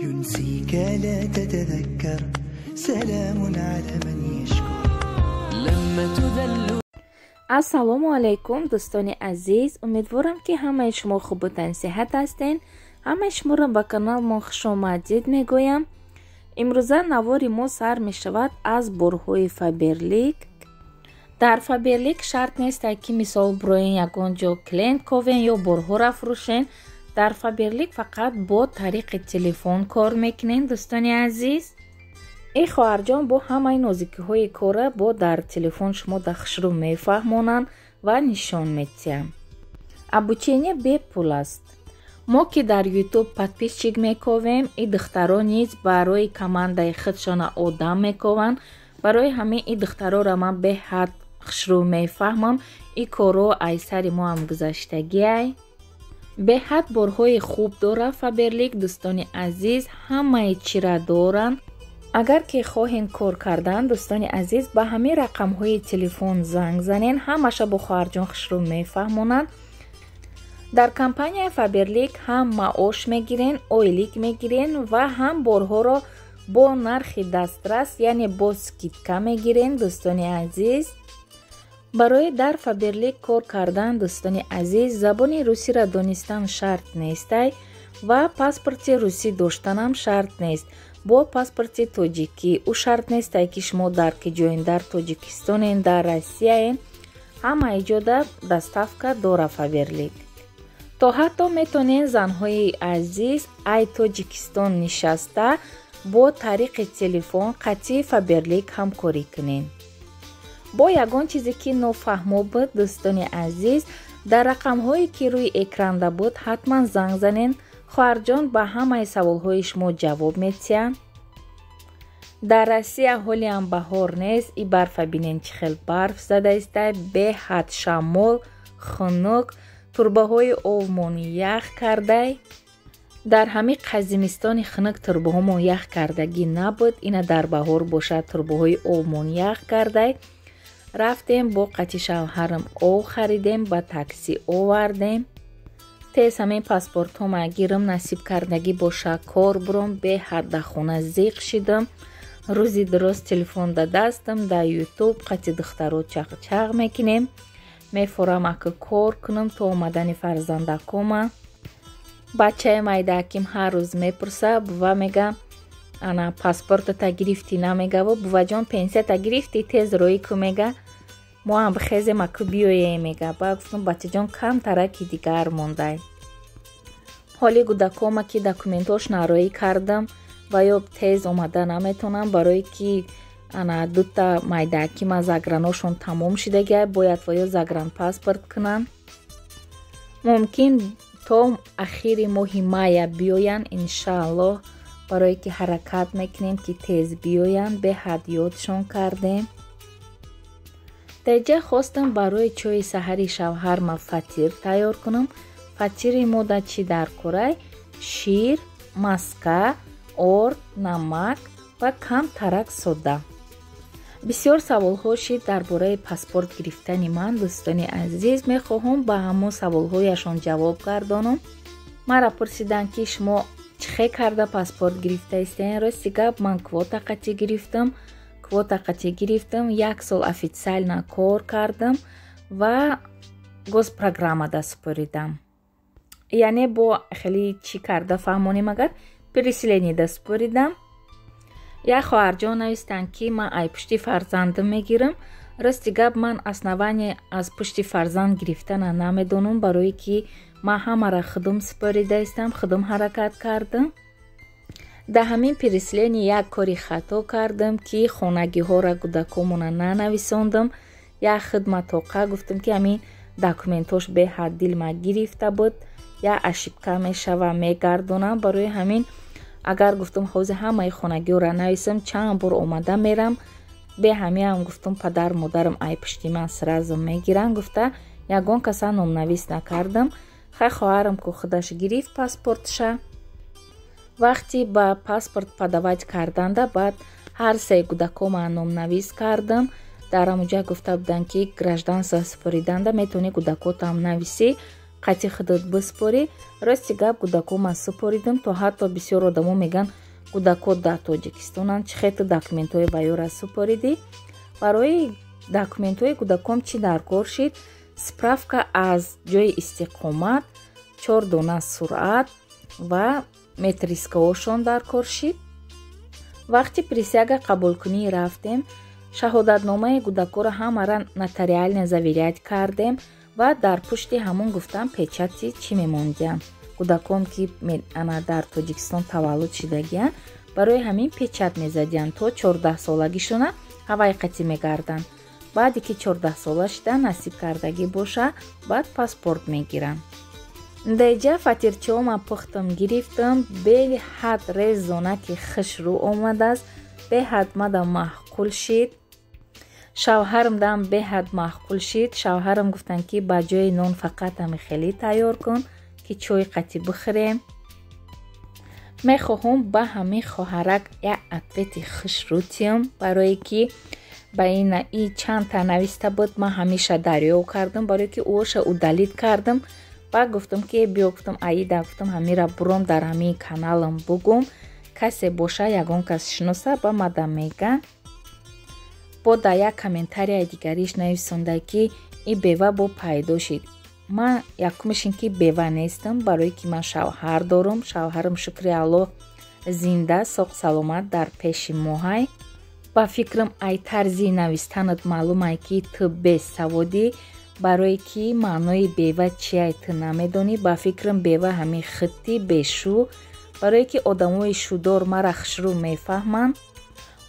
ينسيك لا تتذكر، سلام على من يشكر لما تذل. Ассалому алайкум, дӯстони азиз. Умедворам, ки ҳамаи шумо хубу тансиҳат ҳастен. Ҳамаи шуморо ба каналмон хушомадид мегӯям. Имрӯза навори мо сар мешавад аз борҳои Фаберлик. Дар Фаберлик шарт нест, ки мисол бироен, ягон ҷо клиент ковен ё борҳоро фурӯшен. Дар Фаберлик фақат бо тариқи телефон кор мекунен, дӯстони азиз. Эй хоҳарҷон, бо ҳамаи нозикиҳои кора бо дар телефон шумо дахшрӯ мефаҳмонанд ва нишон медиҳанд. Обучение бепул аст. Мо ки дар Ютуб подписчик мековем, и духтаро низ барои командаи худшона одам мекованд. Барои ҳамин и духтароро ман беҳад хушрӯ мефаҳмам. И корро ай сари мо ҳам гузаштагиай. Беҳад борҳои хуб дора Фаберлик, дӯстони азиз, ҳамаи чира доранд. Агар ки хоҳем кор кардан, дӯстони азиз, ба ҳамин рақамҳои телефон занг занен, ҳамаша бо хоҳарҷон хушрӯ мефаҳмонанд. Дар компанияи Фаберлик ҳам маош мегирен, ойлик мегирен ва ҳам борҳоро бо нархи дастрас, яъне бо скидка мегирен, дӯстони азиз. Барои дар Фаберлик кор кардан, дӯстони азиз, забони русиро донистан шарт нестай ва паспорти русӣ доштанам шарт нест. Бо паспорти тоҷикӣ ӯ шарт нестай, ки шумо дар ки ҷоен, дар Тоҷикистонен, дар Россияен, ҳамаи ҷода доставка дора Фаберлик. То ҳатто метонен, занҳои азиз, ай Тоҷикистон нишаста бо тариқи телефон қатъи Фаберлик ҳамкорӣ кунен. Бо ягон чизе ки нофаҳмо буд, дӯстони азиз, дар рақамҳое ки рӯи экранда буд, ҳатман занг занен. Хоҳарҷон ба ҳамаи саволҳои шумо ҷавоб медиҳанд. Дар Россия ҳолиам баҳор нест. И барфа бинен, чӣ хел барф задаистай, беҳад шамол, хунук, турбаҳои овмон ях кардай. Дар ҳамин қазимистони хунук турбаҳомон ях кардагӣ набуд. Ина дар баҳор бошад, турбаҳои овмон ях кардай. Рафтем, бо қати шавҳарам ов харидем, ба такси овардем. Тез ҳамин паспортҳома гирам, насиб кардагӣ боша, кор буром. Беҳад дар хона зиқ шидам. Рӯзи дурост телефон да дастам, дар Ютуб қати духтаро чақчақ мекунем. Мефорам ака кор кунам то омадани фарзандакома. Бачаи майдааким ҳар рӯз мепурса, бува мега, ана паспортата гирифтӣ? Намегаву, буваҷон, пенсията гирифтӣ, тез роӣ ку, мега, мо ҳам бихезем, аку биёем, мега. Ба гуфтам, бачаҷон, камтараки дигар мондай. Ҳоли гудакома ки документош нароӣ кардам ва ё тез омада наметонам, барое ки ана дута майдаакима заграношон тамом шидагиай, бояд ва ё загранпаспорт кунанд. Мумкин то ахири моҳи мая биёянд, иншааллоҳ, барое ки ҳаракат мекунем, ки тез биёянд. Беҳад ёдшон кардем. Деҷа хостам барои чои саҳари шавҳарма фатир тайёр кунам. Фатири мо да чӣ дар корай? Шир, маска, орд, намак ва кам тарак сода. Бисёр саволҳо шид дар бораи паспорт гирифтани ман, дӯстони азиз. Мехоҳам ба ҳамон саволҳояшон ҷавоб гардонам. Мара пурсиданд, ки шумо чӣ хел карда паспорт гирифта истен. Рости гап, ман квота қатӣ гирифтам. Квота қатӣ гирифтам, як сол официально кор кардам ва госпрограммада супоридам. Яъне бо хеле чӣ карда фаҳмонем, агар переселение супоридам. Як хоҳарҷон навистанд, ки ман ай пушти фарзандам мегирам. Рости гап, ман основание аз пушти фарзанд гирифтана намедонам, барое ки ман ҳамара худум супорида истам, худум ҳаракат кардам. Дар ҳамин переселение як кори хато кардам, ки хонагиҳоро, кӯдакомона нанависондам. Як хидматоқа гуфтам, ки ҳамин документош беҳад дилма гирифта буд, як ошибка мешава, мегардонам. Барои ҳамин агар гуфтам, ҳозир ҳамаи хонагиҳоро нависам, чанд бор омада мерам. Бе ҳамиам гуфтам, падар модарам ай пушти ман сразу мегиранд, гуфта ягон каса номнавис накардам. Хай, хоҳарам ку худаш гирифт паспортша. Вақти ба паспорт подавать карданда, баъд ҳар се кӯдакома номнавис кардам. Дар ҳамуҷа гуфта буданд, ки гражданство супориданда метавонӣ кӯдакотам нависӣ. Қати худат биспорӣ. Рости гап, кӯдако ман супоридам, то ҳатто бисёр одамо мегӯянд, кӯдако дар Тоҷикистонанд, чӣ хел ту документҳои ваёра супоридӣ? Барои документҳои кӯдаком чӣ дар кор шид? Справка аз ҷои истиқомат, 4 дона сурат ва метрискаҳошон дар кор шид. Вақти присяга қабулкунӣ рафтем, шаҳодатномаи кӯдакоро ҳамара нотариально заверять кардем ва дар пушти ҳамон гуфтам печати чӣ мемондиям. Кӯдакон ки ана дар Тоҷикистон таваллуд шидагиянд, барои ҳамин печать мезадиянд, то 14-солагишона ҳавайқатӣ мегарданд. Баъде ки 14-сола шида, насиб кардагӣ боша, баъд паспорт мегиранд. Деҷа фатирчиҳома пухтам, гирифтам. Беҳад резонаки хушрӯ омадааст, беҳад мада маъқул шид, шавҳарам дам беҳад маъқул шид. Шавҳарам гуфтанд, ки ба ҷои нон фақат ҳами хеле тайёр кун, ки чой қатӣ бихӯрем. Мехоҳам ба ҳамин хоҳарак як ответи хушрӯ тиём, барое ки ба ин и чандта нависта буд, ман ҳамеша дарёфт кардам, барое ки ӯша удалить кардам. Баъд гуфтам, ки биё, гуфтам, Аида, гуфтам, ҳамира буром дар ҳамин каналам бугум, касе боша, ягон кас шиноса, ба мада меган. Бо дар як комментарияи дигариш нависонда, ки и бева бо пайдо шид. Ман якумаш ин ки бева нестам, барое ки ман шавҳар дорам. Шавҳарам, шукри Аллоҳ, зинда, соқ саломат дар пеши моҳай. Ба фикрам, ай тарзи навистанат маълумай, ки ту бесаводӣ, барое ки маънои бева чиай ту намедонӣ. Ба фикрам, бева ҳамин хитти бешу, барое ки одамои шудор мара хушрӯ мефаҳманд.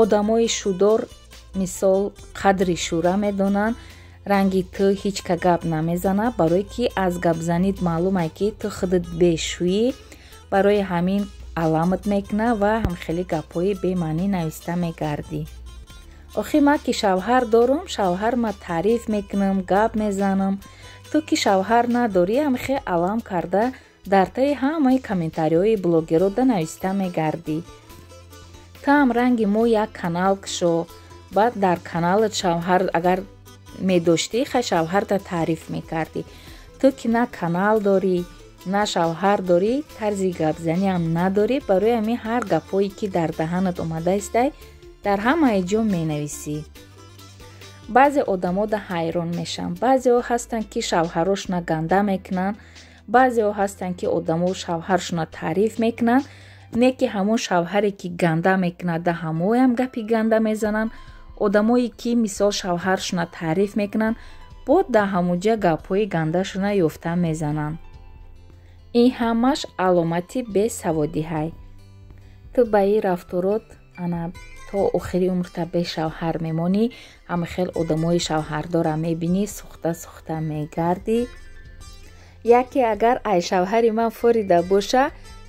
Одамои шудор, мисол, қадри шӯра медонанд. Ранги ту ҳеҷ ка гап намезана, барое ки аз гапзанит маълумай, ки ту худат бешӯӣ. Барои ҳамин аламат мекуна ва ҳамхели гапҳои бемаънӣ нависта мегардӣ. Охи ман ки шавҳар дорам, шавҳар ма таъриф мекунам, гап мезанам. Ту ки шавҳар надорӣ, ҳамхе алам карда дар таи ҳамаи комментариҳои блогерода нависта мегардӣ. Ту ҳам ранги мо як канал кушо, баъд дар каналат шавҳар агар медоштӣ, хай шавҳарта таъриф мекардӣ. Ту ки на канал дорӣ, на шавҳар дорӣ, тарзи гапзаниам надорӣ, барои ҳамин ҳар гапҳое ки дар даҳанат омада истай, дар ҳамаи ҷо менависӣ. Баъзе одамо да ҳайрон мешавам. Баъзеҳо ҳастанд, ки шавҳарошона ганда мекунанд, баъзеҳо ҳастанд, ки одамо шавҳаршона таъриф мекунанд, не ки ҳамон шавҳаре ки ганда мекунад, да ҳамоям гапи ганда мезананд. Одамое ки, мисол, шавҳаршона таъриф мекунанд, бо да ҳамуҷа гапҳои гандашона ёфта мезананд. Ин ҳамаш аломати бесаводиҳай. Ту ба ин рафторот ана то охири умрта бешавҳар мемонӣ. Ҳама хел одамои шавҳардора мебинӣ, сӯхта сӯхта мегардӣ. Яке агар ай шавҳари ман форида боша,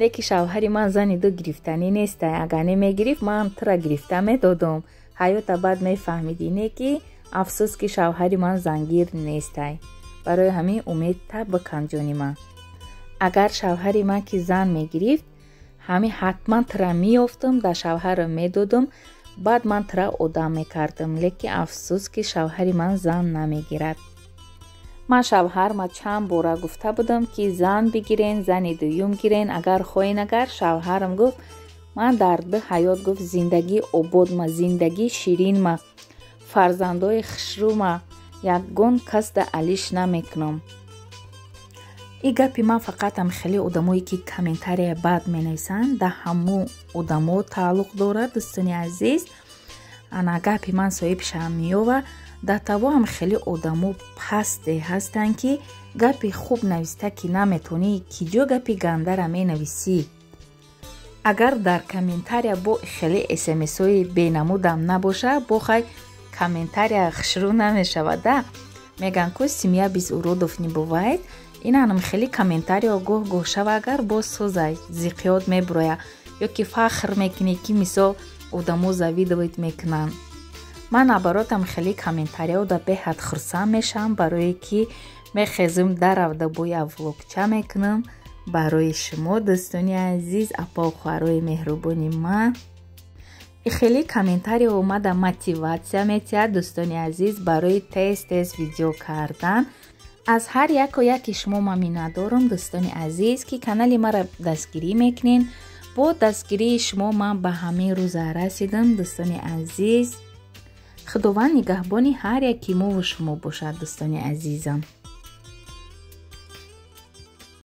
леки шавҳари ман зани ду гирифтанӣ неста. Агар не мегирифт, ман тура гирифта медодам, ҳаёта баъд мефаҳмидӣ. Не ки афсӯс, ки шавҳари ман зангир нестай. Барои ҳамин умедта бикан, ҷони ман. Агар шавҳари ман ки зан мегирифт, ҳамин ҳатман тура меёфтам, дар шавҳарам медодам, баъд ман тура одам мекардам. Лекин афсӯс, ки шавҳари ман зан намегирад. Ман шавҳарма чанд бора гуфта будам, ки зан бигирен, зани дуюм гирен, агар хоҳен. Агар шавҳарам гуфт, ман дар ду ҳаёт, гуфт, зиндагӣ ободма, зиндагӣ ширинма, фарзандои хушрӯма, ягон касда алиш намекунам. И гапи ман фақатам хеле одамое ки комментария бад менависанд, да ҳамун одамо тааллуқ дорад, дӯстони азиз. Ана гапи ман соҳибшам меёва. Дар таво ҳам хеле одамо пасте ҳастанд, ки гапи хуб нависта ки наметонӣ, ки ҷо гапи гандара менависӣ. Агар дар комментария бо хеле смсҳои бенамудам набоша, бо хай комментария хушрӯ намешавад. Да меган ку, семья без уродов не бывает. Инанам хеле комментарио гоҳ гоҳ шава, агар боз созай зиқиёт мебуроя, ё ки фахр мекунӣ, ки мисол одамо завидовать мекунанд. Ман наоборотам хеле комментариҳо да беҳад хурсанд мешавам, барое ки мехезм, даравда боя влогча мекунам барои шумо, дӯстони азиз, апау хоҳарои меҳрубони ман. Хеле комментарио омада мотиватсия метиҳад, дӯстони азиз, барои тез тез видео кардан. Аз ҳар яку яки шумо ман миннатдорам, дӯстони азиз, ки канали маро дастгирӣ мекунед. Бо дастгирии шумо ман ба ҳамин рӯза расидам, дӯстони азиз. Худованд нигаҳбони ҳар яки мову шумо бошад, дӯстони азизам.